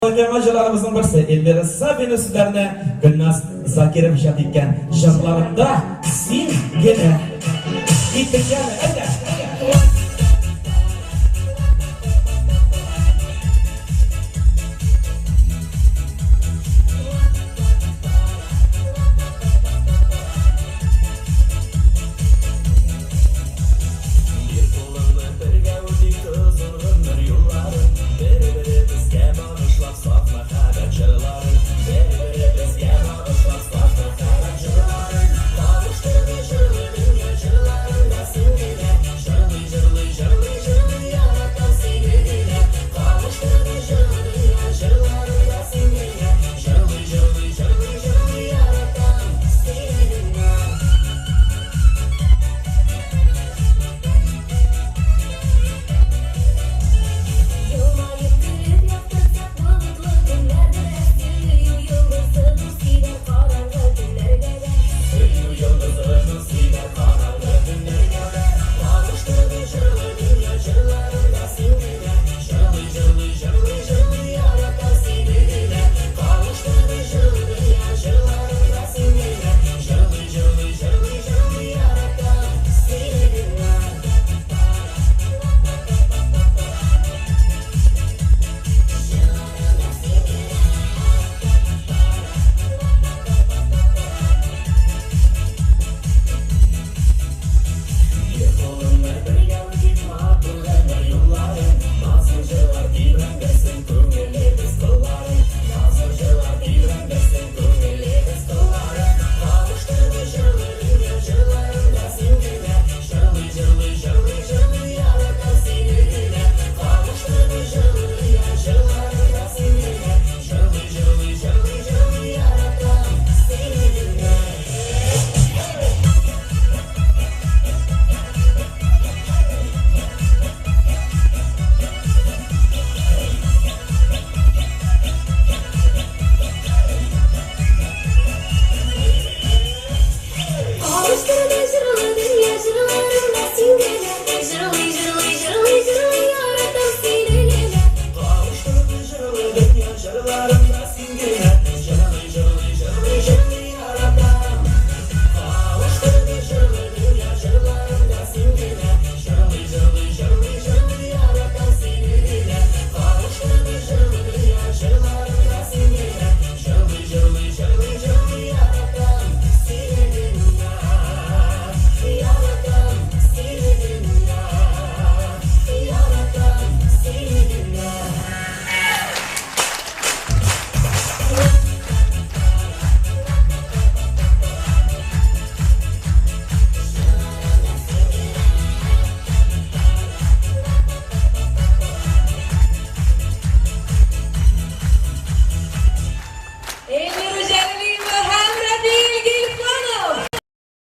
Яңа җырларыбызның берсе Эльмира Сафина сүзләренә Гөлназ Закиров иҗат иткән җырларымда син генә. Киттек яме, әйдә! Бир кулыңны бергә үтик озын гомер юлларын, Бер-беребезгә багышлап саф мәхәббәт җырларын, Бер-беребезгә багышлап саф мәхәббәт җырларын. Кавыштырды җырлы дөнья җырларында син генә, Җырлый, җырлый, җырлый, җырлый яратам сине генә. Кавыштырды җырлы дөнья җырларында син генә, Җырлый, җырлый, җырлый, җырлый яратам сине генә. Елмаеп көлеп яктыртсак болытлы көннәрне дә, Сөю йолдызы нур сибәр караңгы төннәргә дә. Сөю йолдызы нур сибәр караңгы төннәргә дә. Кавыштырды җырлы дөнья җырларында син генә. Җырлый, җырлый, җырлый, җырлый яратам сине генә. Кавыштырды җырлы дөнья җырларында син генә. Җырлый, җырлый, җырлый, җырлый яратам сине генә. Җырларымда син генә. Бир кулыңны бергә үтик матур гомер юлларын. Назлы җырлар тибрәндерсен күңелебез кылларын. Назлы җырлар тибрәндерсен күңелебез кылларын. Кавыштырды җырлы дөнья җырларында син генә. Җырлый, җырлый, җырлый, җырлый яратам сине генә. Кавыштырды җырлы дөнья җырларында син генә. Җырлый, җырлый, җырлый, җырлый яратам сине генә. Кавыштырды җырлы дөнья җырларында син генә. Җырлый, җырлый, җырлый, җырлый яратам сине генә. Кавыштырды җырлы дөнья җырларында син генә.